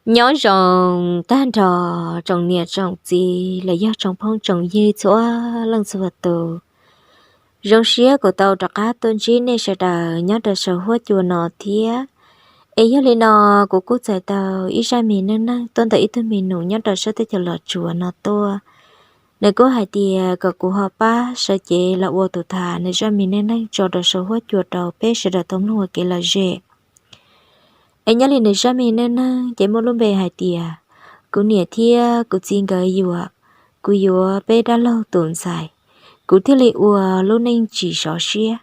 Nyob zoo tag nrho tsoom niam tsoom txiv los yog tsoom phooj tsoom ywg txhua leej txhua tus. Zoo siab kuv tau rov qab tuaj ntsib nej sawv daws nyob rau saum huab cua no thiab. Es yog li no, kuv kuj txais tau ib zaj me neej neeg tuaj ntawm ib tug me nus nyob rau sab teb chaws Los Tsuas no tuaj. Nws kuj hais tias kom kuv ho pab sawv cev los ua tus tham nws zaj me neej neeg tso rau saum huab cua rau peb sawv daws tau mloog ua kev lom zem. Es nyob li nws zaj me neej neeg ces muaj lub npe hais tias kuv niam thiab kuv txiv nkawd yuam kuv yuav peb dab laug tus ntxhais, kuv thiaj li ua lub neej tsis sov siab.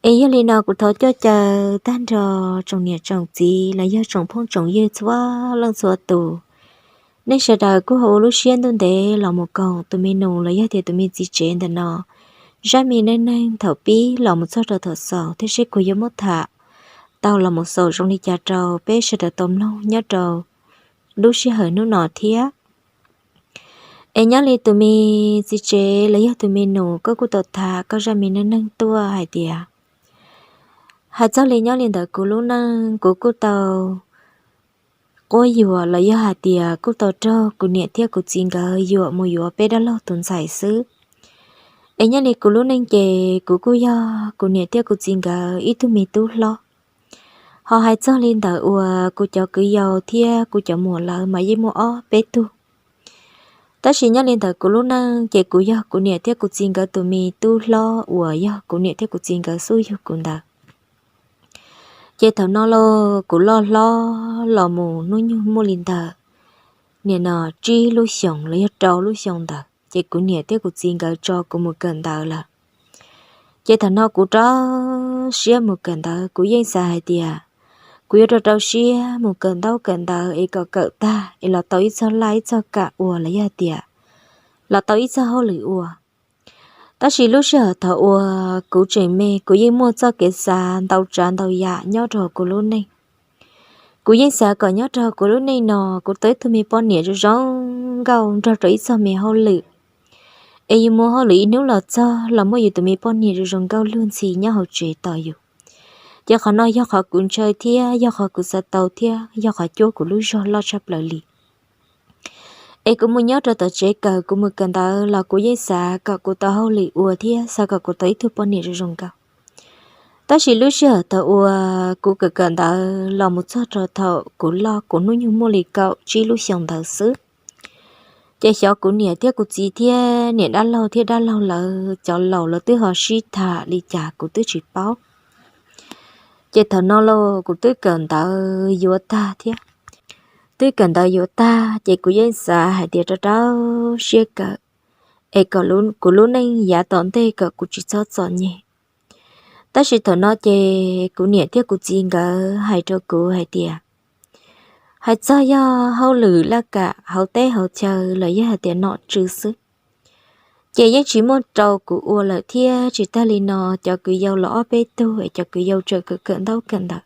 Es yog li no kuv thov coj caw tag nrho tsoom niam tsoom txiv los yog tsoom phooj tsoom ywg txhua leej txhua tus, nej sawv daws kuj ho ua lub siab ntuj ntev los mus koom tus me nus los yog tias tus me txiv tsev ntawm no zaj me neej neeg thaum pib los mus txog rau thaum xaus thiab seb kuv yuav muab tham tau los mus xaus zoo li cas rau peb sawv daws tau mloog nyob rau lub sij hawm hnub no thiab. Es nyob li tus me txiv tsev los yog tus me nus, koj kuj tau tham koj zaj me neej neeg tuaj hais tias, hais txog li nyob li ntawm kuv lub neej, kuv kuj tau quab yuam los yog hais tias kuj tau raug kuv niam thiab kuv txiv nkawd yuam mus yuav peb dab laug tus ntxhais xwb. Es nyob li kuv lub neej ces kuv kuj yog kuv niam thiab kuv txiv nkawd ib tug me tub hlob. Ho hais txog li ntawm uas kuv cov kwv yau thiab kuv cov muam lawv mas yeej muaj ob peb tug. Tab sis nyob li ntawm kuv lub neej ces kuv yog kuv niam thiab kuv txiv nkawd tus me tub hlob uas yog kuv niam thiab kuv txiv nkawd xub yug kuv ntawd. Ces thaum no los kuv loj hlob los mus hnub nyoog muaj li ntawd, nim no tsib lub xyoos los yog rau lub xyoo ntawd, ces kuv niam thiab kuv txiv nkawd tso kuv mus kawm ntawv lawm. Ces thaum no kuv rau siab mus kawm ntawv, kuv yeej xav hais tias kuv yuav rau rau siab mus kawm ntaub kawm ntawv es kom kawm tag es los tau ib txog laj ib txog kam ua los yog tias los tau ib txog hauj lwm ua. Tab sis lub sij hawm thaum uas kuv tseem me kuv yeej muaj txoj kev xav ntau tsav ntau yam nyob rau kuv lub neej. Kuv yeej xav kom nyob rau kuv lub neej no kuv tau ib tug me poj niam zoo zoo nkauj nrog rau ib txog me hauj lwm, es yus mus hauj lwm ib hnub los txog los muaj yus tus me poj niam zoo zoo nkauj luag ntxhi nyob hauv tsev tos yus. Ces qhov no yog qhov kuv ntshaw thiab yog qhov kuv xav tau thiab yog qhov cuab kuv lub zog loj tshaj plaws li. Es kuv mus nyob rau tom tsev kawm, kuv mus kawm ntawv los kuv yeej xav kom kuv tau hauj lwm ua thiab xav kom kuv tau ib tug poj niam zoo zoo nkauj. Tab sis lub sij hawm thaum uas kuv kawm kawm ntawv los mus txog rau thaum kuv loj, kuv hnub nyoog muaj li kaum tsib lub xyoo ntawd xwb, ces xyov kuv niam thiab kuv txiv thiab niam dab laug thiab dab laug lawv cov laus lawv twb ho sib tham li cas kuv twb tsis paub. Ces thaum no los kuv twb kawm ntawv yuav tag thiab, twb kawm ntawv yuav tag ces kuv yeej xav hais tias rau rau siab kawm, es kom kuv lub neej yav tom ntej kom kuv tsis txhob txom nyem. Tab sis thaum no ces kuv niam thiab kuv txiv nkawd hais rau kuv hais tias, hais txog yog hauj lwm laj kam hauv teb hauv chaw los yog hais tias nom tswv xwb, ces yeej tsis muaj rau kuv ua lawm thiab. Tsis tag li no, cov kwv yau los ob peb tug es cov kwv yau tseem kawm kawm ntaub kawm ntawv,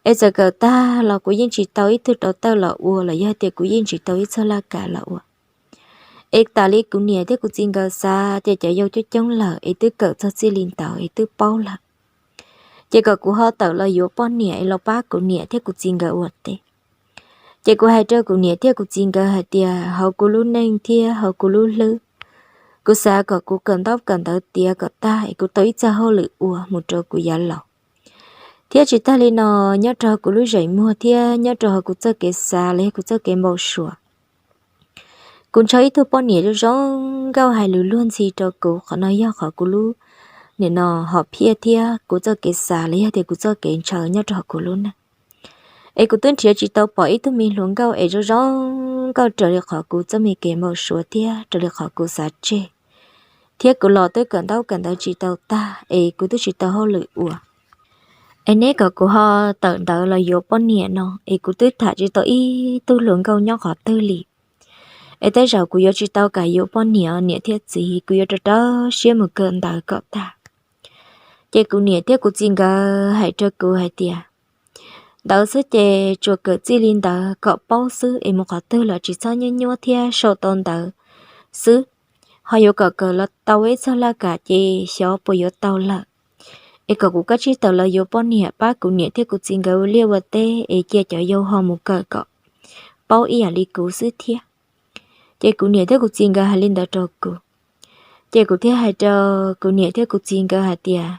es txawm kawm tag los kuv yeej tsis tau ib tug rau tawj los ua los yog tias kuv yeej tsis tau ib txog laj kam los ua. Es tas li kuv niam thiab kuv txiv nkawd xav ces cov yau coob coob lawm es twb kawm txog txij li ntawd es twb paub lawm, ces kom kuv ho tawm los yuav poj niam es los pab kuv niam thiab kuv txiv nkawd ua teb. Ces kuv hais rau kuv niam thiab kuv txiv nkawd hais tias hauv kuv lub neej thiab hauv kuv lub hlwb, kuv xav kom kuv kawm ntaub kawm ntawv tiav kom tag es kuv tau ib txog hauj lwm ua mus rau kuv yav laus. Thiab tsis tag li no, nyob rau kuv lub zeem muag thiab nyob rau hauv kuv txoj kev xav los yog kuv txoj kev npau suav, kuv ntshaw ib tug poj niam zoo zoo nkauj hais lus luag ntxhi rau kuv. Qhov no yog qhov kuv lub, nim no hom phiaj thiab kuv txoj kev xav los yog tias kuv txoj kev ntshaw nyob rau hauv kuv lub neej. Es kuv twb nrhiav tsis tau pom ib tug me hluas nkauj es zoo zoo nkauj raws li qhov kuv txoj me kev npau suav thiab raws li qhov kuv xav tseg. Thiab kuv los twb kawm ntaub kawm ntawv tsis tau tag es kuv twb tsis tau hauj lwm ua. Es neb kom kuv ho tawm ntawv los yuav poj niam no es kuv twb tham tsis tau ib tug hluas nkauj nyob qhov twg li. Es tej zaum kuv yuav tsis tau kam yuav poj niam, niam thiab txiv, kuv yuav rau rau siab mus kawm ntawv kom tag. Ces kuv niam thiab kuv txiv nkawd hais rau kuv hais tias, ntawv xwb ces tsuas kawm txij li ntawd kom paub xwb es mus qhov twg los tsis txhob nyuab nyuab thiab sau tau ntawv xwb. Ho yuav kom kawm los tau ib txog laj kam ces xyov puas yuav tau lawm. es kom kuv kav tsij tawm los yuav poj niam pab kuv niam thiab kuv txiv nkawd ua liaj ua teb es cia cov yau ho mus kawm kom paub ib yam li kuv xwb thiab. Ces kuv niam thiab kuv txiv nkawd hais li ntawd rau kuv. Ces kuv thiaj hais rau kuv niam thiab kuv txiv nkawd hais tias,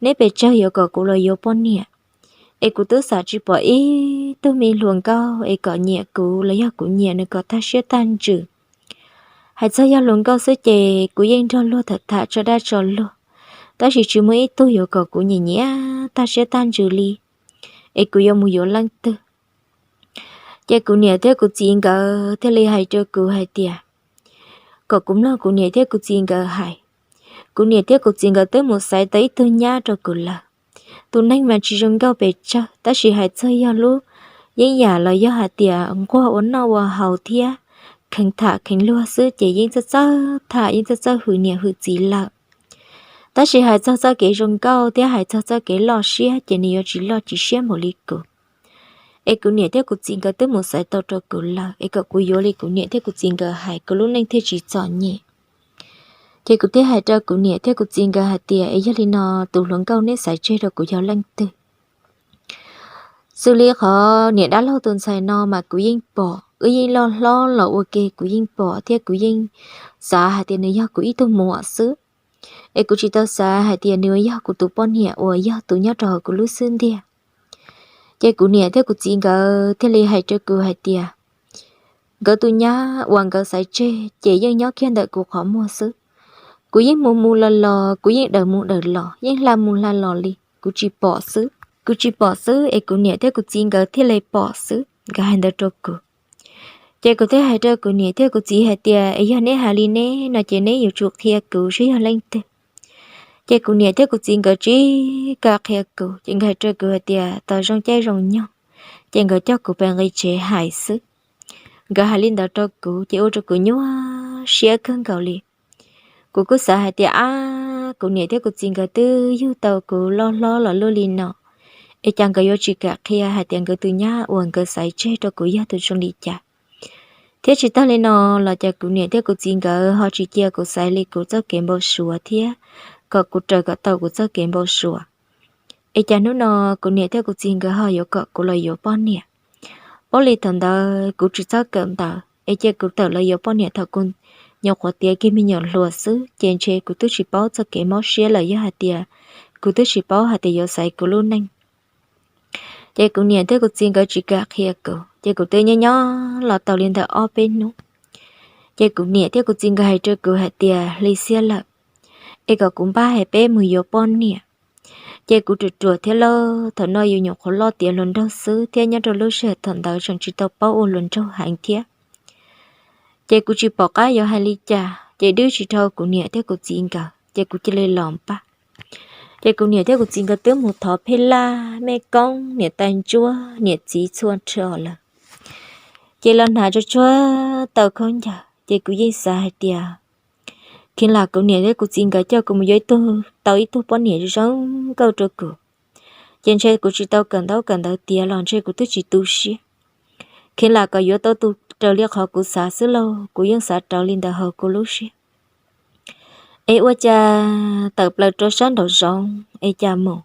neb pes tsawg yuav kom kuv los yuav poj niam, es kuv twb xam tsis pom ib tug me hluas nkauj es kom nyiam kuv los yog kuv nyiam nws kom tag siab tag ntsws. Hais txog yog hluas nkauj xwb ces kuv yeej nrog luag tham tham tso dab tso luag, tab sis tsis muaj ib tug yuav kom kuv nyiam nyiam tag siab tag ntsws li, es kuv yuav mus yuav leej twg? Ces kuv niam thiab kuv txiv nkawd thiaj li hais rau kuv hais tias, kom kuv mloog kuv niam thiab kuv txiv nkawd hais. Kuv niam thiab kuv txiv nkawd twb mus xaiv tau ib tug nyab rau kuv lawm. Tus neeg mas tsis zoo nkauj pes tsawg, tab sis hais txog yog lub yeeb yam los yog hais tias nquag ua noj ua haus thiab kheev tham kheev luag xwb ces yeej txawj txawj tham, yeej txawj txawj hwm niam hwm txiv lawm. Tab sis hais txog txoj kev zoo nkauj thiab hais txog txoj kev loj siab ces nws yuav tsis loj tsis siab npaum li kuv. Es kuv niam thiab kuv txiv nkawd twb mus xaiv tau rau kuv lawm, es kom kuv yuav li kuv niam thiab kuv txiv nkawd hais, kuv lub neej thiaj tsis txom nyem. Ces kuv thiaj hais rau kuv niam thiab kuv txiv nkawd hais tias, es yog li no tus hluas nkauj neb xaiv tseg rau kuv yog leej twg? Xws li qhov niam dab laug tus ntxhais no mas kuv yeej pom, wb yeej loj hlob los ua ke kuv yeej pom thiab kuv yeej xav hais tias nws yog kuv ib tug muam xwb. Es kuv tsis tau xav hais tias nws yog kuv tus poj niam uas yog tus nyob rau hauv kuv lub xub ntiag. Ces kuv niam thiab kuv txiv nkawd thiaj li hais rau kuv hais tias, nkawd tus nyab uas nkawd xaiv tseg ces yeej nyob kiag ntawm kuv qhov muag xwb. Kuv yeej mus mus los los, kuv yeej dawm mus dawm los, yeej hla mus hla los li, kuv tsis pom xwb. Kuv tsis pom xwb es kuv niam thiab kuv txiv nkawd thiaj li pom xwb, nkawd hais ntawd rau kuv. Ces kuv thiaj hais rau kuv niam thiab kuv txiv hais tias, es yog neb hais li neb no ces neb yuav tsum qhia kuv saib yog leej twg. Ces kuv niam thiab kuv txiv nkawd tsis kam qhia kuv, ces nkawd hais rau kuv hais tias tos zoo caij zoo nyoog, ces nkawd coj kuv pem nqi tsev hais xwb. Nkawd hais li ntawd rau kuv ces ua rau kuv nyuaj siab kawg nkaus li. Kuv kuj xav hais tias, ab, kuv niam thiab kuv txiv nkawd twb yug tau kuv loj hlob los luaj li no, es cas nkawd yuav tsis kam qhia hais tias nkawd tus nyab uas nkawd xaiv tseg rau kuv yog tus zoo li cas? Thiab tsis tag li no los cas kuv niam thiab kuv txiv nkawd ho tsis cia kuv xaiv li kuv txoj kev npau suav thiab kom kuv raws kom tau kuv txoj kev npau suav? Es cas hnub no kuv niam thiab kuv txiv nkawd ho yuav kom kuv los yuav poj niam? Paub li thaum ntawd kuv tsis txhob kawm ntawv es cia kuv tawm los yuav poj niam thaum kuv nyuam qhuav tiav kiag me nyuam hluas xwb ces ntshe kuv twb tsis paub txoj kev mob siab lawm, yog hais tias kuv twb tsis paub hais tias yuav xaiv kuv lub neej. Ces kuv niam thiab kuv txiv nkawd tsis kam qhia kuv, ces kuv twb nyob nyob los tau li ntawm ob peb hnub. Ces kuv niam thiab kuv txiv nkawd hais rau kuv hais tias, hli xiab lawm, es kom kuv npaj hais peb mus yuav poj niam. Ces kuv ruam ruam thiab lauj, thaum no yus nyuam qhuav loj tiav hluas nraug xwb thiab nyob rau lub sij hawm thaum ntawd tseem tsis tau paub ua hluas nraug heev thiab. Ces kuv tsis pom qab yuav hais li cas, ces dwb tsis dhau kuv niam thiab kuv txiv nkawd, ces kuv cia li los npaj. Ces kuv niam thiab kuv txiv nkawd twb mus thov phej laj, mej koob, niam tais ntsuab, niam txiv txhua rau lawm. Ces los hnav tsuag tsuag tau khaub ncaws, ces kuv yeej xav hais tias, kheev lam kuv niam thiab kuv txiv nkawd coj kuv mus yuav ib tug, tau ib tug poj niam zoo nkauj rau kuv, ces ntshe kuv tsis tau kawm ntaub kawm ntawv tiav los ntshe kuv twb tsis tu siab. Kheev lam kom yuav tau tus raws li qhov kuv xav xwb lauj, kuv yeej xav raws li ntawd hauv kuv lub siab. Es ua cas tawm plaws rau sab nraum zoov es cas mus,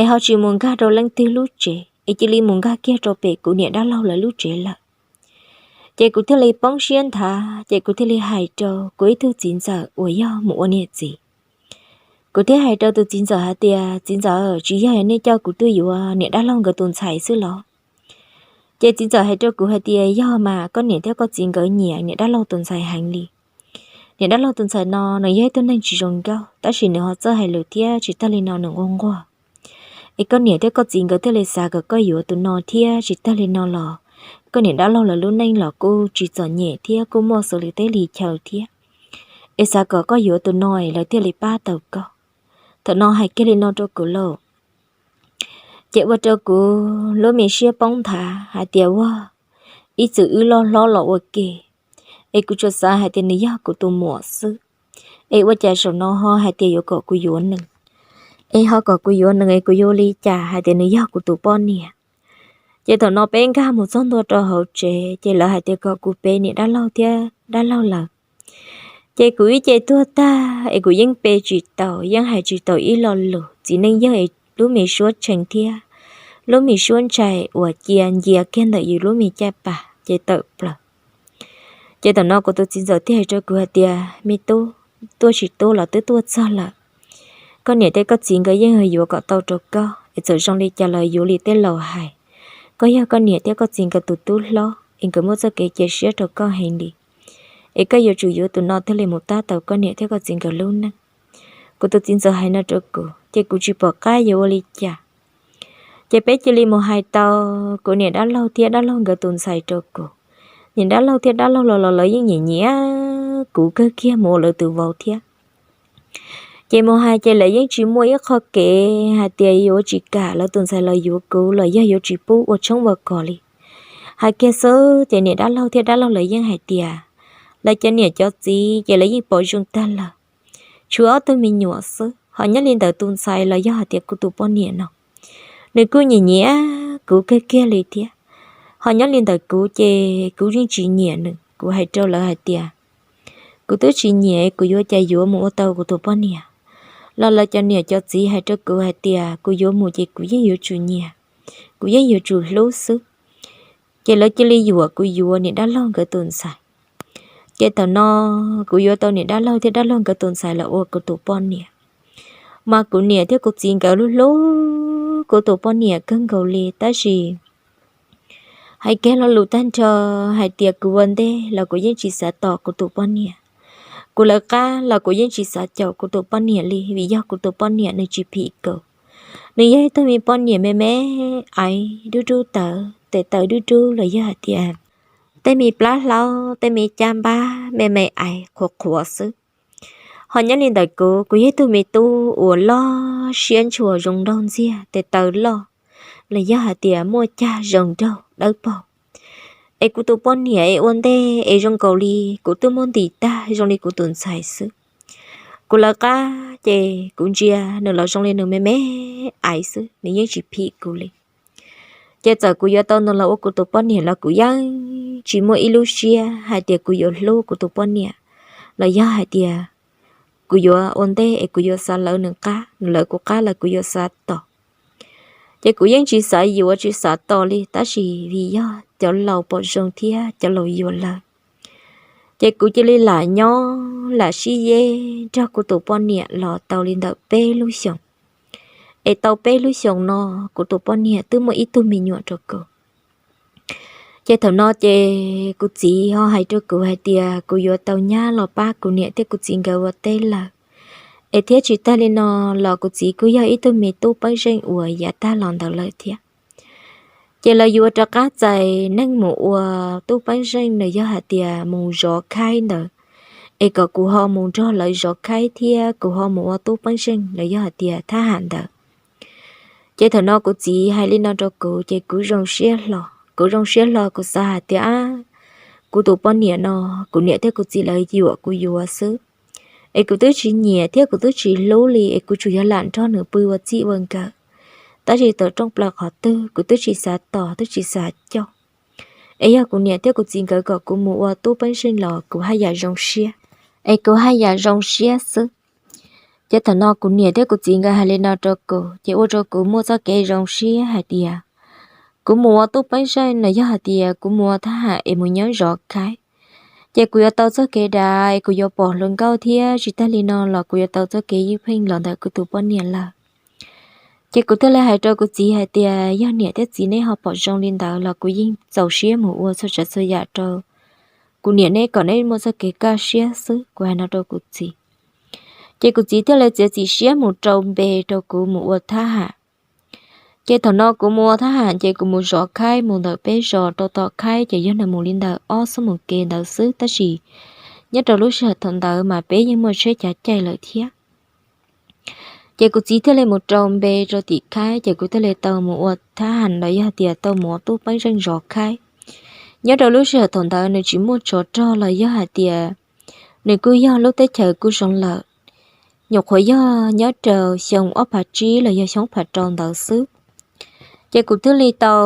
es ho tsis mus nkag rau leej twg lub tsev, es cia li mus nkag kiag rau pem kuv niam dab laug lawv lub tsev lawm. Ces kuv thiaj li poob siab nthav, ces kuv thiaj li hais rau kuv ib tug txiv ntxawm uas yog mus ua niam txiv. Kuv thiaj hais rau tus txiv ntxawm hais tias, txiv ntxawm, tsis yog nej coj kuv tuaj yuav niam dab laug nkawd tus ntxhais xwb los? Ces txiv ntxawm hais rau kuv hais tias, yog mas, koj niam thiab koj txiv nkawd nyiam niam dab laug tus ntxhais heev li. Niam dab laug tus ntxhais no nws yog ib tug neeg tsis zoo nkauj, tab sis nws ho txawj hais lus thiab tsis tag li no nws nquag nquag. Es koj niam thiab koj txiv nkawd thiaj li xav kom koj yuav tus no thiab tsis tag li no los koj niam dab laug lawv lub neej los kuj tsis txom nyem thiab kuj muaj xws li teb li chaw thiab. Es xav kom koj yuav tus no es lawv thiaj li pab tau koj. Thaum no hais kiag li no rau kuv lauj, ces ua rau kuv lub me siab poob nthav hais tias, ua, ib txwm wb loj hlob los ua ke, es kuv tsuas xav hais tias nws yog kuv tus muam xwb, es ua cas zaum no ho hais tias yuav kom kuv yuav nws, es ho kom kuv yuav nws es kuv yuav li cas hais tias nws yog kuv tus poj niam? Ces thaum no peb nkag mus txog ntua rau hauv tsev ces lawv hais tias kom kuv pe niam dab laug thiab dab laug lawv. Ces kuv ib ce tuag tag es kuv yeej pe tsis tau, yeej hais tsis tau ib lo lus. Txiv neej yawg es lub me suab tshee thiab lub me suab ntshai uas cia ncia kiag ntawm yus lub me caj pas ces tawm plaws. Ces thaum no kuv tus txiv ntxawm thiaj hais rau kuv hais tias, me tub, tuaj tsis tuaj los twb tuaj txog lawm. Koj niam thiab koj txiv nkawd yeej yuav kom tau rau koj, es txawm zoo li cas los yuav li tej laus hais, koj yog koj niam thiab koj txiv nkawd tus tub hlob es nkawd muaj txoj kev cia siab rau koj heev li. Es koj yuav tsum yuav tus no thiaj li mus tab tau koj niam thiab koj txiv nkawd lub neej. Kuv tus txiv ntxawm hais no rau kuv ces kuv tsis pom qab yuav ua li cas. Ces peb cia li mus hais tau kuv niam dab laug thiab dab laug nkawd tus ntxhais rau kuv. Niam dab laug thiab dab laug los los lawv yeej nyiam nyiam kuv kawg kiag mus ua lawv tus vauv thiab. Ces mus hais ces lawv yeej tsis muaj ib qho kev hais tias yuav tsis kam lawv tus ntxhais los yuav kuv los yog yuav tsis pub ua tshoob ua kos li. Hais kiag xwb ces niam dab laug thiab dab laug lawv yeej hais tias lawv cov niam cov txiv ces lawv yeej pom zoo tag lawm, tshuav ob tug me nyuam xwb. Ho nyob li ntawm tus ntxhais los yog hais tias kuv tus poj niam no, nws kuj nyiam nyiam kuv kawg kiag li thiab. Ho nyob li ntawm kuv ces kuv yeej tsis nyiam nws. Kuv hais rau lawv hais tias kuv twb tsis nyiam, kuv yuav cas yuav mus ua tau kuv tus poj niam. Los lawv cov niam cov txiv hais rau kuv hais tias kuv yuav mus ces kuv yeej yuav tsum nyiam, kuv yeej yuav tsum hlub xwb. Ces lawv cia li yuam kuv yuav niam dab laug nkawd tus ntxhais. Ces thaum no kuv yuav tau niam dab laug thiab dab laug nkawd tus ntxhais los ua kuv tus poj niam. Mas kuv niam thiab kuv txiv nkawd hlub hlub kuv tus poj niam kawg nkaus li, tab sis hais kiag lo lus tag nrho hais tias kuv ua ntej los kuv yeej tsis xav tos kuv tus poj niam. Kuv lawv qab los kuv yeej tsis xav caum kuv tus poj niam li, vim yog kuv tus poj niam nws tsis phim kuv. Nws yog ib tug me poj niam me me aiv dub dub tawv, tes taw dub dub los yog hais tias tej me plab hlaub tej me caj npab me me aiv qhuav qhuav xwb. Ho nyob li ntawm kuv, kuv yog ib tug me tub uas loj siab ntshua zoo nraug ntxiag, tes taw loj los yog hais tias muaj cag zoo nraug dawb paug. Es kuv tus poj niam es ua ntej es zoo nkaus li kuv twb muab ntim tag zoo li kuv tus ntxhais xwb. Kuv lawv qab ces kuv ntsia nws los zoo li nws me me aiv xwb, nws yeej tsis phim kuv li. Ces txawm kuv yuav tau nws los ua kuv tus poj niam los kuv yeej tsis muaj ib lub siab hais tias kuv yuav hlub kuv tus poj niam los yog hais tias kuv yuav ua ntej es kuv yuav xav lawv nws qab, nws lawv kuv qab los kuv yuav xav tos. Ces kuv yeej tsis xav yuav tsis xav tos li, tab sis vim yog cov laus pom zoo thiab cov laus yuav lawv, ces kuv cia li lam nyob lam sib yeb nrog kuv tus poj niam los tau li ntawm peb lub xyoos. Es tau peb lub xyoos no kuv tus poj niam twb muaj ib tug me nyuam rau kuv. Ces thaum no ces kuv txiv ho hais rau kuv hais tias kuv yuav tau nyab los pab kuv niam thiab kuv txiv nkawd ua teb lawm. Es thiab tsis tag li no los kuv txiv kuj yog ib tug me tub peeb zeej uas yav tag los ntawd lawm thiab. Ces lawv yuav rov qab txais neeg mus ua tub peeb zeej los yog hais tias mus zov khaib ntawd, es kom kuv ho mus nrog lawv zov khaib thiab kuv ho mus ua tub peeb zeej los yog hais tias thab ham ntawd. Ces thaum no kuv txiv hais li no rau kuv ces kuv zoo siab hlo, kuv zoo siab hlo kuv xav hais tias kuv tus poj niam no, kuv niam thiab kuv txiv lawv yuam kuv yuav xwb. Es kuv twb tsis nyiam thiab kuv twb tsis hlub li es kuv tsuas yog lam nrog nws pw ua txij ua nkawm. Tab sis tawm rooj plaws qhov twg kuv twb tsis xav tos twb tsis xav coj. Es yog kuv niam thiab kuv txiv nkawd kom kuv mus ua tub peeb zeej los kuv haj yam zoo siab, es kuv haj yam zoo siab xwb. Ces thaum no kuv niam thiab kuv txiv nkawd hais li no rau kuv ces ua rau kuv muaj txoj kev zoo siab hais tias kuv mus ua tub peeb zeej los yog hais tias kuv mus ua thab ham es mus nyob zov khaib, ces kuv yuav tau txoj kev dav es kuv yuav pom hluas nkauj thiab tsis tag li no los kuv yuav tau txoj kev ywj pheej los ntawm kuv tus poj niam lawm. Ces kuv thiaj li hais rau kuv txiv hais tias yog niam thiab txiv nej ho pom zoo li ntawd los kuv yeej txaus siab mus ua txhua tsav txhua yam rau kuv niam neb kom neb muaj txoj kev kaj siab xwb, kuv hais no rau kuv txiv. Ces kuv txiv thiaj li txiav txim siab mus rau npe rau kuv mus ua thab ham. Ces thaum no kuv mus ua thab ham ces kuv mus zov khaib mus ntawm peb zos rau tom khaib ces yog nws mus li ntawm ob xuab moos kev ntawd xwb, tab sis nyob rau lub sij hawm thaum ntawd mas peb yeej muaj tsheb cav caij lawm thiab. Ces kuv txiv thiaj li mus rau npe rau tim khaib ces kuv thiaj li tau mus ua thab ham los yog tias tau mus ua tub peeb zeej zov khaib. Nyob rau lub sij hawm thaum ntawd nws tsis muaj tsov rog los yog hais tias nws kuj yog lub teb chaws kuj zoo lawm. Nyuam qhuav yog nyob rau xyoo ob phav tsib los yog xyoo ob phav rau ntawd xwb. Ces kuv thiaj li tau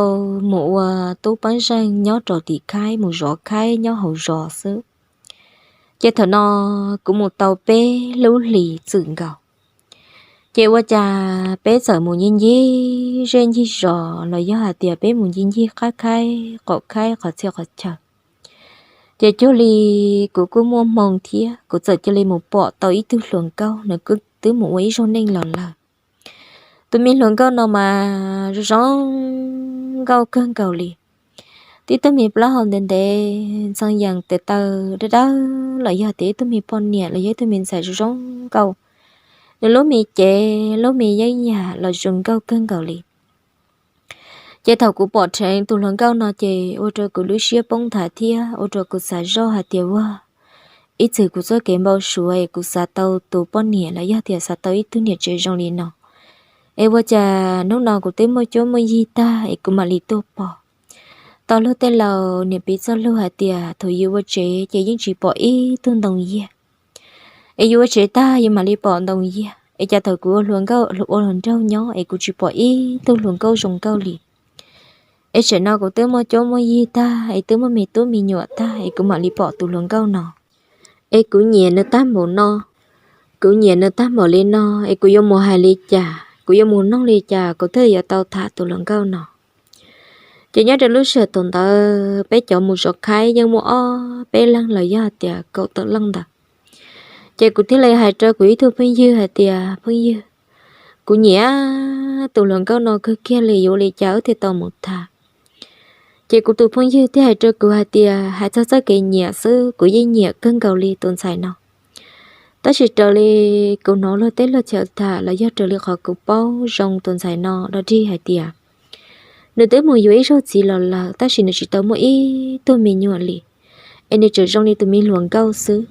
mus ua tub peeb zeej nyob rau tim khaib mus zov khaib nyob hauv zos xwb. Ces thaum no kuv mus tau peb lub hlis txwm nkaus, ces ua cas peb txawm mus ncig ncig zej ncig zos los yog hais tias peb mus ncig ncig qab khaib qaum khaib qhov txhia qhov chaw. Ces cuag li kuv kuj muaj hmoo thiab kuv txawm cia li mus pom tau ib tug hluas nkauj, nws twb mus ua ib zaug neej los lawm. Tus me hluas nkauj no mas zoo zoo nkauj kawg nkaus li. Tib tug me plaub hau ntev ntev, ntxhee yees tes taw dawb dawb los yog tias ib tug me poj niam los yog ib tug me ntxhais zoo zoo nkauj. Nws lub me cev lub me yeeb yam los zoo nkauj kawg nkaus li. Ces thaum kuv pom dheev tus hluas nkauj no ces ua rau kuv lub siab poob nthav thiab ua rau kuv xav zoj hais tias, ua, ib txwm kuv txoj kev npau suav es kuv xav tau tus poj niam los yog tias xav tau ib tug niam tsev zoo li no, es ua cas hnub no kuv twb muaj cuab muaj yig tag es kuv mam li tuaj pom. Tau luag tej laus niam piv txoj lus hais tias thaum yus ua tsev ces yeej tsis pom ib tug ntoo yiag, es yus ua tsev tag yus mam li pom ntoo yiag. Es cas thaum kuv ua hluas nkauj ua hluas nraug nyob es kuv tsis pom ib tug hluas nkauj zoo nkauj li. Es tsam no kuv twb muaj cuab muaj yig tag es twb muaj me tub me nyuam tag es kuv mam li pom tus hluas nkauj no. Es kuv nyiam nws tag npaum no, kuv nyiam nws tag npaum li no, es kuv yuav mus hais li cas, kuv yuav mus noog li cas kuv thiaj yuav tau tham tus hluas nkauj no? Ces nyob rau lub sij hawm thaum ntawd peb cov mus zov khaib yeej muaj ob peb leeg los yog tias kaum tawm leej ntawd. Ces kuv thiaj li hais rau kuv ib tug phooj ywg hais tias, phooj ywg, kuv nyiam tus hluas nkauj no kawg kiag li, yuav ua li cas wb thiaj tau mus tham? Ces kuv tus phooj ywg thiaj hais rau kuv hais tias, hais txog txoj kev nyiam xwb kuv yeej nyiam kawg nkaus li tus ntxhais no. Tab sis raws li kuv hnov luag teb luag chaw tham los yog raws li qhov kuv paub zoo tus ntxhais no dog dig hais tias, nws twb mus yuav ib zaug txiv los lawm tab sis nws tsis tau muaj ib tug me nyuam li, es nws tseem zoo li tus me hluas nkauj xwb.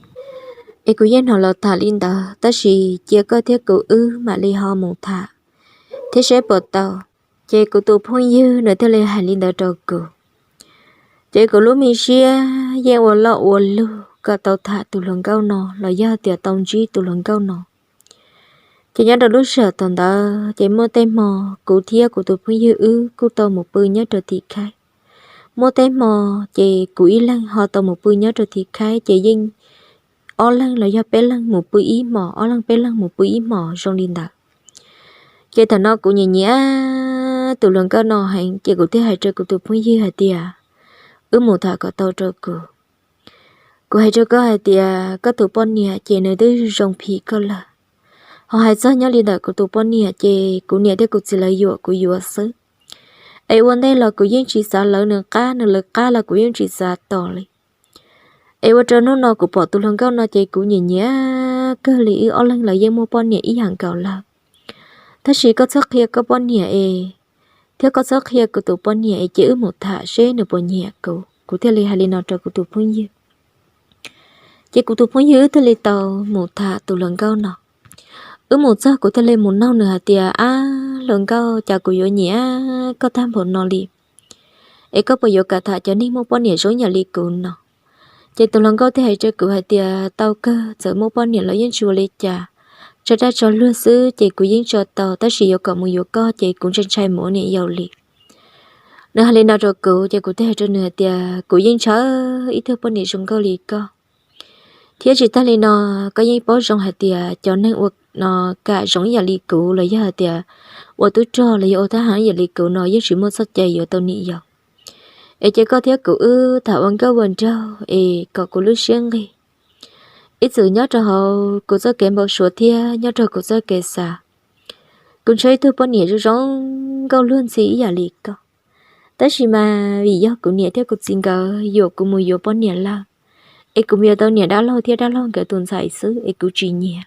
Es kuv yeej hnov lawv tham li ntawd tab sis cia koj thiab kuv wb mam li ho mus tham thiab seb puas tau. Ces kuv tus phooj ywg nws thiaj li hais li ntawd rau kuv. Ces kuv lub me siab yeej ua loj ua lug kom tau tham tus hluas nkauj no los yog tias tau ntsib tus hluas nkauj no. Ces nyob rau lub sij hawm thaum ntawd ces muaj tej hmo kuv thiab kuv tus phooj ywg wb kuj tau mus pw nyob rau tim khaib. Muaj tej hmo ces kuv ib leeg ho tau mus pw nyob rau tim khaib ces yeej ob leeg los yog peb leeg mus pw ib hmos, ob leeg peb leeg mus pw ib hmos zoo li ntawd. Ces thaum no kuv nyiam nyiam tus hluas nkauj no heev ces kuv thiaj hais rau kuv tus phooj ywg hais tias, wb mus tham kom tau rau kuv. Kuv hais rau koj hais tias koj tus poj niam ces nws twb zoo phim koj lawm. Ho hais txog nyob li ntawm kuv tus poj niam ces kuv niam thiab kuv txiv lawv yuam kuv yuav xwb. Es ua ntej los kuv yeej tsis xav lawv nws qab, nws lawv qab los kuv yeej tsis xav tos li. Es ua rau hnub no kuv pom tus hluas nkauj no ces kuv nyiam nyiam kawg li, wb ob leeg los yeej muaj poj niam ib yam nkaus lawm. Tab sis koj txhob qhia koj poj niam es, thiab koj txhob qhia kuv tus poj niam es, cia wb mus tham seb nws puas nyiam kuv. Kuv thiaj li hais li no rau kuv tus phooj ywg. Ces kuv tus phooj ywg wb thiaj li tau mus tham tus hluas nkauj no. Wb mus txog kuv thiaj li mus noog nws hais tias, ab hluas nkauj, cas kuv yuav nyiam koj tag npaum no li, es koj puas yuav kam tham cov neeg muaj poj niam zoo yam li kuv no? Ces tus hluas nkauj thiaj hais rau kuv hais tias, tau kawg, txawm muaj poj niam los yeej tsis ua li cas, tso raj tso luag xwb ces kuv yeej tso tau, tab sis yuav kom mus yuav koj ces kuv ntshai ntshai mus ua niam yau li. Nws hais li no rau kuv ces kuv thiaj hais rau nws hais tias, kuv yeej ntshaw ib tug poj niam zoo nkauj li koj. Thiab tsis tag li no, koj yeej paub zoo hais tias cov neeg ua no kam zoo ib yam li kuv los yog hais tias ua tub rog los yog ua thab ham ib yam li kuv no yeej tsis muaj txoj cai yuav tau niam yau. Es cia koj thiab kuv wb tham ua nkauj ua nraug es kom kuv lub siab nqig. Ib txwm nyob rau hauv kuv txoj kev npau suav thiab nyob rau kuv txoj kev xav, kuv ntshaw ib tug poj niam zoo zoo nkauj luag ntxhi ib yam li koj. Tab sis mas vim yog kuv niam thiab kuv txiv nkawd yuam kuv mus yuav poj niam lawm, es kuv mus yuav tau niam dab laug thiab dab laug nkawd tus ntxhais xwb es kuv tsis nyiam.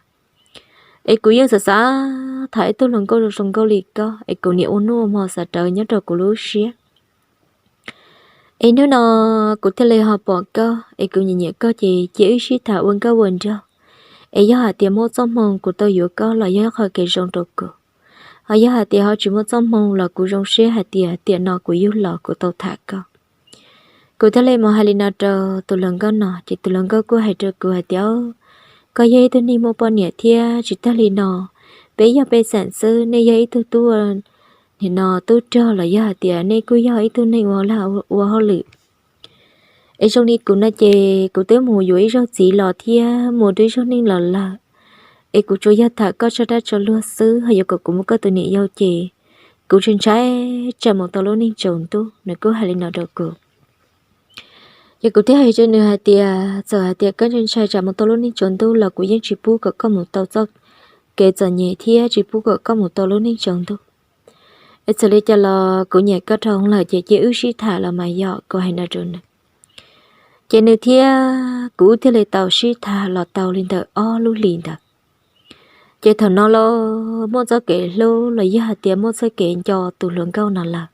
Es kuv yeej xav xav tham ib tug hluas nkauj zoo zoo nkauj li koj es kuv niam ua hnub ua hmo xav rawv nyob rau kuv lub siab. Es hnub no kuv thiaj li ho pom koj es kuv nyiam nyiam koj ces cia wb sib tham ua nkauj ua nraug. Es yog hais tias muaj txoj hmoo kuv tau yuav koj los yog ib qho kev zoo rau kuv. Ho yog hais tias ho tsis muaj txoj hmoo los kuv zoo siab hais tias tiam no kuv yug los kuv tau tham koj. Kuv thiaj li mus hais li no rau tus hluas nkauj no ces tus hluas nkauj kuj hais rau kuv hais tias, koj yog ib tug neeg muaj poj niam thiab tsis tag li no, peb yog pej xeem xwb, nej yog ib tug tub, nim no tub rog los yog hais tias nej kuj yog ib tug neeg ua lag ua hauj lwm. Es zoo li kuv no ces kuv twb mus yuav ib zaug txiv los thiab mus ua ib zaug neej los lawm, es kuv tsuas yog tham koj tso dab tso luag xwb, ho yuav kom kuv muab koj tus niam yau ces kuv ntshai ntshai tsam mus tau lub neej tsaus ntuj. Nws kuj hais li no rau kuv. Ces kuv thiaj hais rau nws hais tias, txawm hais tias koj ntshai ntshai tsam mus tau lub neej tsaus ntuj los kuv yeej tsis pub kom koj mus tau txoj kev txom nyem thiab tsis pub kom koj mus tau lub neej tsaus ntuj. Es txawm li cas los kuv nyiam koj dhau lawm ces cia wb sib tham los mas yog, kuv hais no rau nws. Ces nws thiab kuv wb thiaj li tau sib tham los tau li ntawm ob lub hlis ntawd. Ces thaum no los muaj txoj kev hlub los yog hais tias muaj txoj kev nco tus hluas nkauj no lawm.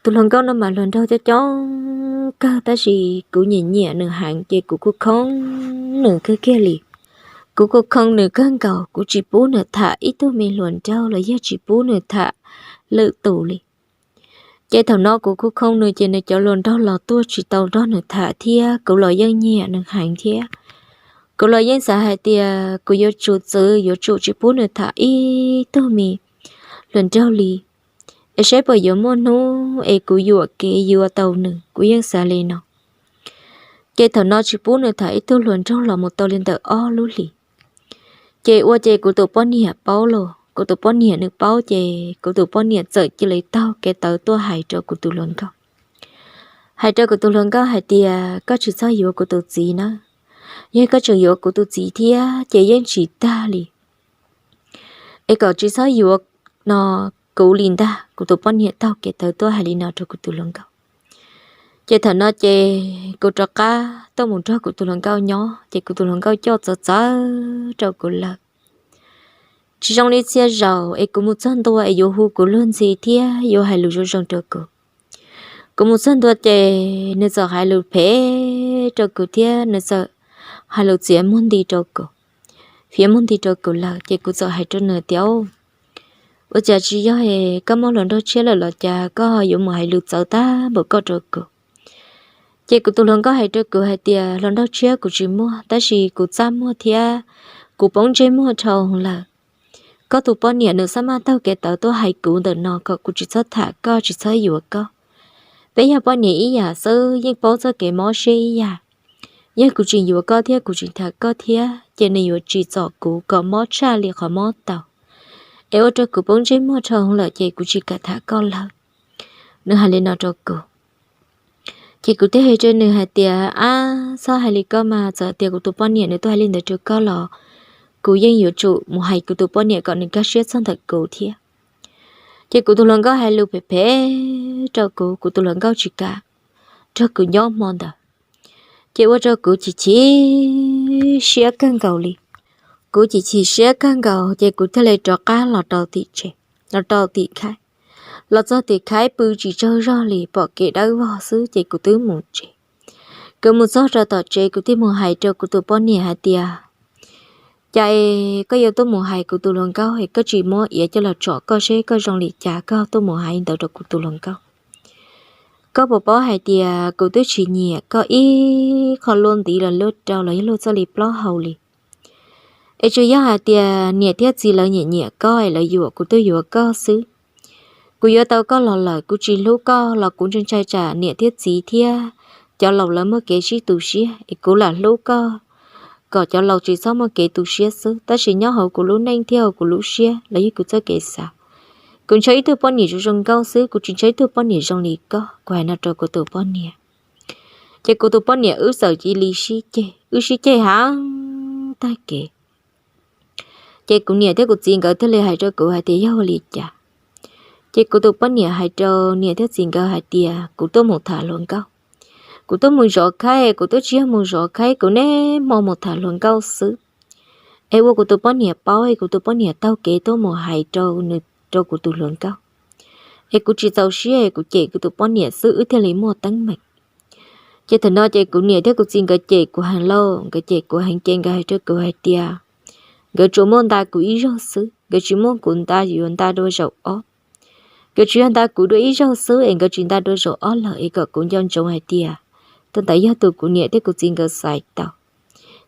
Tus hluas nkauj no mas hluas nraug coob coob kawg, tab sis kuv nyiam nyiam nws heev ces kuv kuj khoob nws kawg kiag li. Kuv kuj khoob nws kawg nkaus, kuv tsis pub nws tham ib tug me hluas nraug los yog tsis pub nws tham lwm tus li. Ces thaum no kuv kuj khoob nws ces nws cov hluas nraug los tuaj tsis tau nrog nws tham thiab, kuv los yeej nyiam nws heev thiab. Kuv los yeej xav hais tias kuv yuav tsum txwv, yuav tsum tsis pub nws tham ib tug me hluas nraug li, es saib puas yuav muaj hnub es kuv yuam kev yuav tau nws, kuv yeej xav li no. Ces thaum no tsis pub nws tham ib tug hluas nraug los mus tau li ntawm ob lub hlis. Ces ua ces kuv tus poj niam paub los, kuv tus poj niam nws paub ces kuv tus poj niam txawm cia li taug kev tawv tuaj hais rau kuv tus hluas nkauj. Hais rau kuv tus hluas nkauj hais tias, koj tsis txhob yuav kuv tus txiv na, yog koj tseem yuav kuv tus txiv thiab ces yeej tsis tag li, es kom tsis txhob yuav no kuv li ntag. Kuv tus poj niam taug kev tawv tuaj hais li no rau kuv tus hluas nkauj. Ces thaum no ces kuv rov qab tuaj mus nrog kuv tus hluas nkauj nyob, ces kuv tus hluas nkauj coj txawv txawv rau kuv lawm. Tsis zoo li txhia zaus es kuv mus txog ntua es yuav hu kuv luag ntxhi thiab yuav hais lus zoo zoo rau kuv. Kuv mus txog ntua ces nws txawm hais lus phem rau kuv thiab nws txawm hais lus txiav muag nti rau kuv, fiav muag nti rau kuv lawm. Ces kuv txawm hais rau nws tias, ua cas tsis yog es koj muaj hluas nraug tshiab lawm los cas koj yuav mus hais lus txawv tag npaum koj rau kuv? Ces kuv tus hluas nkauj hais rau kuv hais tias, hluas nraug tshiab kuv tsis muaj, tab sis kuv txaj muag thiab kuv poob ntsej muag dhau lawm. Koj tus poj niam nws xab maj taug kev tawv tuaj hais kuv ntawm no kom kuv tsis txhob tham koj, tsis txhob yuav koj. Peb yog poj niam ib yam xwb, yeej paub txoj kev mob siab ib yam. Yog kuv tseem yuav koj thiab kuv tseem tham koj thiab ces nws yuav tsim txom kuv kom mob tshaj li qhov mob tau, es ua rau kuv poob ntsej muag dhau lawm ces kuv tsis kam tham koj lawm. Nws hais li no rau kuv. Ces kuv thiaj hais rau nws hais tias, ab, txhob hais li koj mas, txawm tias kuv tus poj niam nws tuaj hais li ntawd rau koj los kuv yeej yuav tsum mus hais kuv tus poj niam kom nws kaj siab txog ntawm kuv thiab. Ces kuv tus hluas nkauj hais lus phem phem rau kuv, kuv tus hluas nkauj tsis kam nrog kuv nyob hmo ntawd. Ces ua rau kuv chim chim siab kawg nkaus li. Kuv chim chim siab kawg nkaus ces kuv thiaj li rov qab los rau tim tsev, los rau tim khaib. Los txog tim khaib pw tsis tsaug zog li, pom kev dawb vog xwb ces kuv twb mus tsev. Kuv mus txog rau tom tsev kuv thiaj mus hais rau kuv tus poj niam hais tias, cas es koj yuav tuaj mus hais kuv tus hluas nkauj es koj tsis muab iav coj los tsom koj seb koj zoo li cas koj tuaj mus hais ntawd rau kuv tus hluas nkauj? Koj puas paub hais tias kuv twb tsis nyiam koj ib qho luaj ntiv los luaj rau los yog luaj txoj li plaub hau li. Es tsuas yog hais tias niam thiab txiv lawv nyiam nyiam koj es lawv yuam kuv tuaj yuav koj xwb. Kuv yuav tau koj los lawm kuv tsis hlub koj los kuv ntshai ntshai tsam niam thiab txiv thiab cov laus lawv muaj kev sib tu siab, es kuv lam hlub koj kom cov laus tsis txhob muaj kev tu siab xwb. Tab sis nyob hauv kuv lub neej thiab hauv kuv lub siab los yog kuv txoj kev xav, kuv ntshaw ib tug poj niam zoo zoo nkauj xwb, kuv tsis ntshaw ib tug poj niam zoo li koj. Kuv hais no rau kuv tus poj niam. Ces kuv tus poj niam wb txawm cia li sib ceg, wb sib ceg heev tag kev. Ces kuv niam thiab kuv txiv nkawd thiaj li hais rau kuv hais tias yog ua li cas. Ces kuv tus poj niam hais rau niam thiab txiv nkawd hais tias kuv tuaj mus tham hluas nkauj. Kuv tuaj mus zov khaib, kuv twb tsis yog mus zov khaib, kuv niaj hmo mus tham hluas nkauj xwb. Es ua kuv tus poj niam paub es kuv tus poj niam taug kev tuaj mus hais rau nws, rau kuv tus hluas nkauj. Es kuv tsis txaus siab es kuv cem kuv tus poj niam xwb wb thiaj li muaj teeb meem. Ces thaum no ces kuv niam thiab kuv txiv nkawd cem kuv heev lauj, nkawd cem kuv heev ces nkawd hais rau kuv hais tias nkawd tsuas muaj nta kuv ib zaug xwb, nkawd tsis muaj kuv nta yuav nta dua zaum ob. Nkawd tsuas yog nta kuv dua ib zaug xwb es nkawd tsis nta dua zaum ob lawm, es kom kuv nco ntsoov hais tias tus ntawd yog tus kuv niam thiab kuv txiv nkawd xaiv tau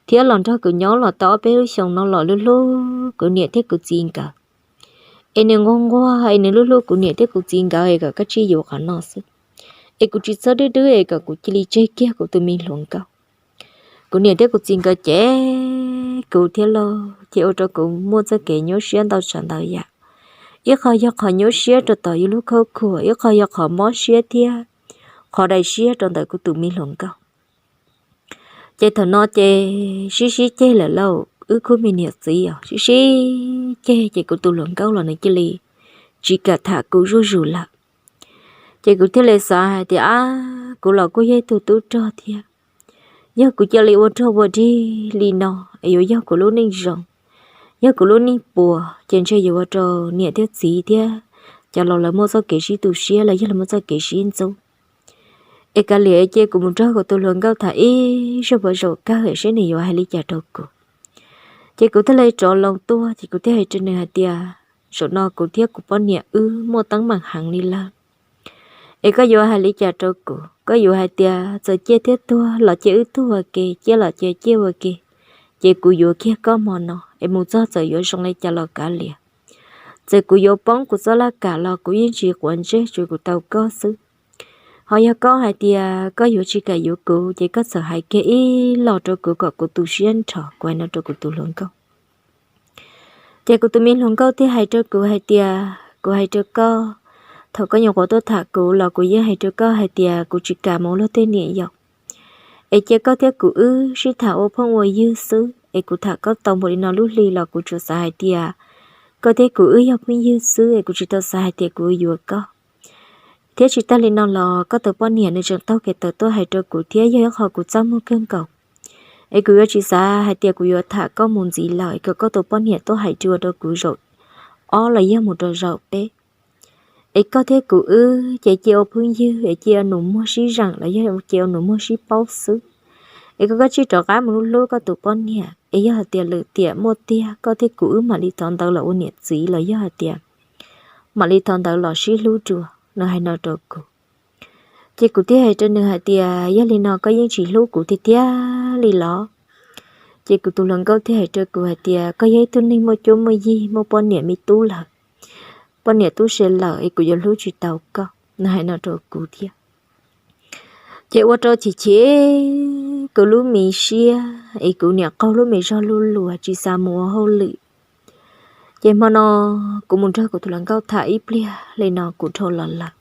thiab los nrog kuv nyob los tau ob peb lub xyoos no los hlub hlub kuv niam thiab kuv txiv nkawd. Es nws nquag nquag es nws hlub hlub kuv niam thiab kuv txiv nkawd es kom koj tsij yuav qhov no xwb. es kuv tsis txhob dwb dwb es kom kuv cia li tseg kiag kuv tus me hluas nkauj. Kuv niam thiab kuv txiv nkawd cem kuv thiab lauj, ces ua rau kuv muaj txoj kev nyuaj siab ntau tsav ntau yam. Ib qho yog qhov nyuaj siab rau tom yus lub khaub khuam, ib qho yog qhov mob siab thiab qhov daim siab rau ntawm kuv tus me hluas nkauj. Ces thaum no ces sib sib ceg lawm lauj, wb khub me niam txiv os, sib sib ceg ces kuv tus hluas nkauj los nws cia li tsis kam tham kuv zuj zus lawm. Ces kuv thiaj li xav hais tias, ab, kuv los kuj yog ib tug tub rog thiab, yog kuv cia li ua rog ua dig li no es yuav yog kuv lub neej zoo, yog kuv lub neej puas, ces ntshe yuav ua rau niam thiab txiv thiab cov laus lawv muaj txoj kev sib tu siab los yog lawv muaj txoj kev sib ntxub. Es kav liam cia kuv mus nrog kuv tus hluas nkauj tham ib zaug puas zaum kawg seb nws yuav hais li cas rau kuv. Ces kuv thiaj li rov loo tuaj, ces kuv thiaj hais rau nws hais tias, zaum no kuv thiab kuv poj niam wb muaj teeb meem heev li lawm, es koj yuav hais li cas rau kuv? Koj yuav hais tias txawm ciaj thiab tuag los cia wb tuag ua ke, ciaj los cia ciaj ua ke, ces kuv yuav kiag koj hmo no, es mus txog txawm yuav zoo li cas los kav liam. Txawm kuv yuav poob kuv txoj laj kam los kuv yeej tsis quav ntsej, tsuav kuv tau koj xwb. Ho yog koj hais tias koj yuav tsis kam yuav kuv, ces koj txawm hais kiag ib los rau kuv kom kuv tu siab nrho, kuv hais no rau kuv tus hluas nkauj. Ces kuv tus me hluas nkauj thiaj hais rau kuv hais tias, kuv hais rau koj, thaum koj nyuam qhuav tuaj tham kuv los kuv yeej hais rau koj hais tias kuv tsis kam mus ua luag tej niam yau, es cia koj thiab kuv wb sib tham ua phooj ua ywg xwb. Es kuv tham koj tau npaum li no lub hli los kuv tsuas xav hais tias koj thiab kuv wb yog phooj ywg xwb, es kuv tsis tau xav hais tias kuv yuav koj. Thiab tsis tag li no los koj tus poj niam nws tseem taug kev tawm tuaj hais rau kuv thiab, yog ib qho kuv txaj muag kawg nkaus. Es kuv yuav tsis xav hais tias kuv yuav tham koj mus ntxiv lawm, es kom koj tus poj niam tuaj hais dua rau kuv zaum ob los yog mus rau zaum peb. Es koj thiab kuv wb ces cia ua phooj ywg, es cia ua nus muag sib zeem los yog cia ua nus muag sib paub xwb. Es koj, koj tsij rov qab mus hlub hlub koj tus poj niam, es yog hais tias lwm tiam muaj tiag koj thiab kuv wb mam li thov ntawd los ua niam txiv los yog hais tias mam li thov ntawd los sib hlub dua. Nws hais no rau kuv. Ces kuv thiaj hais rau nws hais tias, yog li no koj yeej tsis hlub kuv tiag tiag li los? Ces kuv tus hluas nkauj thiaj hais rau kuv hais tias, koj yog ib tug neeg muaj cuab muaj yig, muaj poj niam me tub lawm, poj niam tub se lawm, es kuv yuav hlub tsis tau koj. Nws hais no rau kuv thiab. Ces ua rau chim chim kuv lub me siab, es kuv niam qaug lub me zog lub luag tsis xav mus ua hauj lwm. Ces hmo no kuv mus nrog kuv tus hluas nkauj tham ib pliag li no kuv dhau los lawm.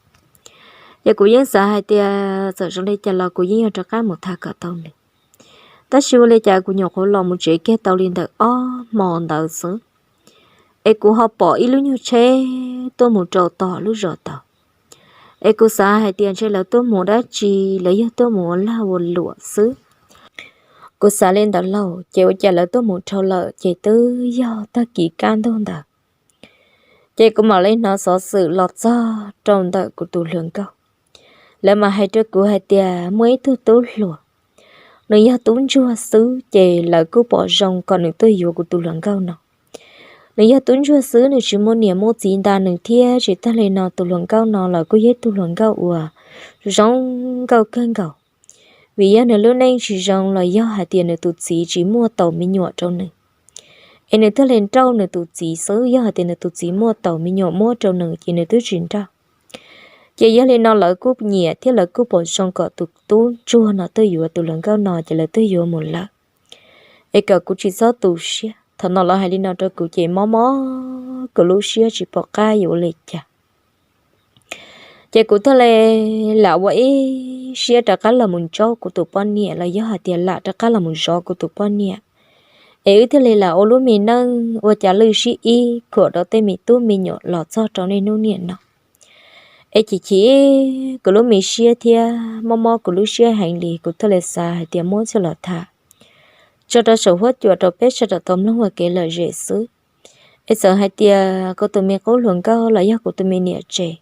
Ces kuv yeej xav hais tias txawm zoo li cas los kuv yeej yuav rov qab mus tham kom tau nws. Tab sis ua li cas kuv nyuam qhuav los mus tsev kiag tau li ntawm ob hmo ntawd xwb, es kuv ho pom ib lub nyuag tsheb tuaj mus rau tom lub zos tod. Es kuv xav hais tias ntshe lawv tuaj mus dab tsi, lawv yog tuaj mus ua lag ua luam xwb. Kuv xav li ntawd lauj, ces ua cas lawv tuaj mus dhau lawm ces twb yog tag kis kaj ntug ntawd. Ces kuv mam li hnov xov xwm los txog rau ntawm kuv tus hluas nkauj. Lawv mam hais rau kuv hais tias muaj ib tug tub hluas, nws yog tub ntsuag xwb, ces lawv kuj pom zoo kom nws tuaj yuav kuv tus hluas nkauj no. Nws yog tub ntsuag xwb, nws tsis muaj niam muaj txiv nta nws thiab, tsis tag li no tus hluas nkauj no los kuj yog ib tug hluas nkauj uas zoo nkauj kawg nkaus. Vim yog nws lub neej tsis zoo los yog hais tias nws tus txiv tsis muaj taus me nyuam rau nws, es nws thiaj li nrauj nws tus txiv xwb. Yog hais tias nws tus txiv muaj taus me nyuam muab rau nws ces nws twb tsis nrauj. Ces yog li no lawv kuj nyiam thiab lawv kuj pom zoo kom tus tub ntsuag no tuaj yuav tus hluas nkauj no, ces lawv twb yuav mus lawm. Es kom kuv tsis txhob tu siab. Thaum no lawv hais li no rau kuv ces mob mob kuv lub siab tsis pom qab yuav ua li cas. Ces kuv thiaj li lam ua ib siab rov qab los mus ntsaub kuv tus poj niam los yog hais tias lam rov qab los mus zov kuv tus poj niam, es wb thiaj li lam ua lub me neej ua cas lwj sib ib khuam rau tej me tub me nyuam los txog rau niaj hnub niam no. Es chim chim kuv lub me siab thiab mob mob kuv lub siab heev li, kuv thiaj li xav hais tias muab coj los tham tso rau saum huab cua rau peb sawv daws tau mloog ua kev lom zem xwb. Es txawm hais tias kuv tus me qub hluas nkauj los yog kuv tus me niam tsev,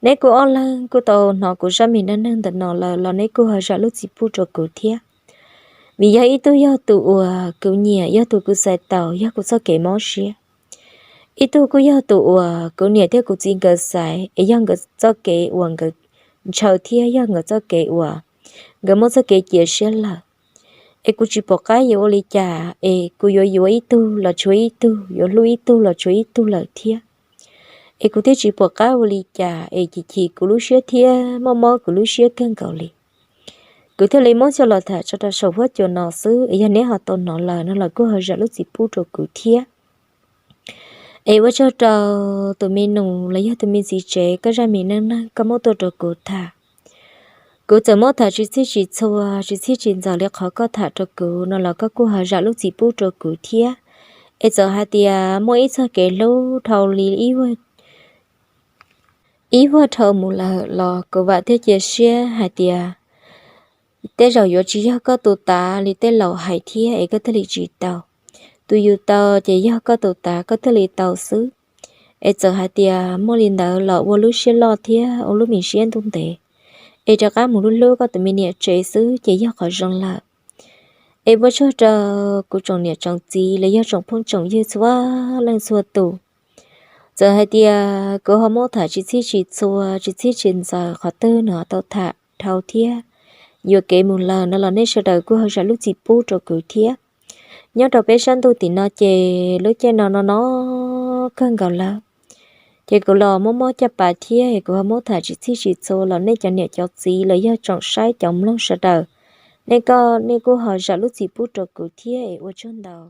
neb kuj ob leeg kuj tau hnov kuv zaj me neej neeg ntawm no lawm los neb kuj ho zam lub txim pub rau kuv thiab. Vim yog ib tug yog tus uas kuv nyiam, yog tus kuv txais taus, yog kuv txoj kev mob siab. Ib tug kuj yog tus uas kuv niam thiab kuv txiv nkawd xaiv, es yog nkawd txoj kev uas nkawd ntshaw thiab yog nkawd txoj kev uas nkawd muaj txoj kev cia siab lawm. Es kuv tsis pom qab yuav ua li cas, es kuv yuav yuav ib tug los tshuav ib tug, yuav hlub ib tug los tshuav ib tug lawm thiab. es kuv thiaj tsis pom qab ua li cas es chim chim kuv lub siab thiab mob mob kuv lub siab kawg nkaus li. Kuv thiaj li muab coj los tham tso rau saum huab cua no xwb es yog neb ho tau hnov lawm no los kuj ho zam lub txim pub rau kuv thiab. Es ua tsaug rau tus me nus los yog tus me txiv tsev koj zaj me neej neeg koj muab tuaj rau kuv tham. Kuv txawm muab tham tsis txhij tsis txhua tsis txhij tsis ntxaws li qhov koj tham rau kuv no los koj kuj ho zam lub txim pub rau kuv thiab. Es txawm hais tias muaj ib txoj kev hlub dhau li ib vuag dhau mus lawm los kuv vam thiab cia siab hais tias tej zaum yuav tsis yog koj tus tav li tej laus hais thiab es koj thiaj li tsis tau. Tus yus tau ces yog koj tus tav koj thiaj li tau xwb. Es txawm hais tias muaj li ntawd los ua lub siab loj thiab ua lub me siab ntuj ntev, es rov qab mus hlub hlub koj tus me niam tsev xwb ces yog qhov zoo lawm. Es ua tsaug rau kuv tsoom niam tsoom txiv los yog tsoom phooj tsoom ywg txhua leej txhua tus. Txawm hais tias kuv ho muab tham tsis txhij tsis txhua tsis txhij tsis ntxaws qhov twg no tau tham dhau thiab yuam kev mus lawm no los nej sawv daws kuj ho zam lub txim pub rau kuv thiab. Nyob rau peb sab ntuj tim no ces lub caij no no no kawg nkaus lawm, ces kuv los muab mob caj pas thiab es kuv ho muab tham tsis txhij tsis txhua los nej cov niam cov txiv los yog tsoom saib cov mloog sawv daws, nej koj nej kuj ho zam lub txim pub rau kuv thiab es ua tsaug ntau.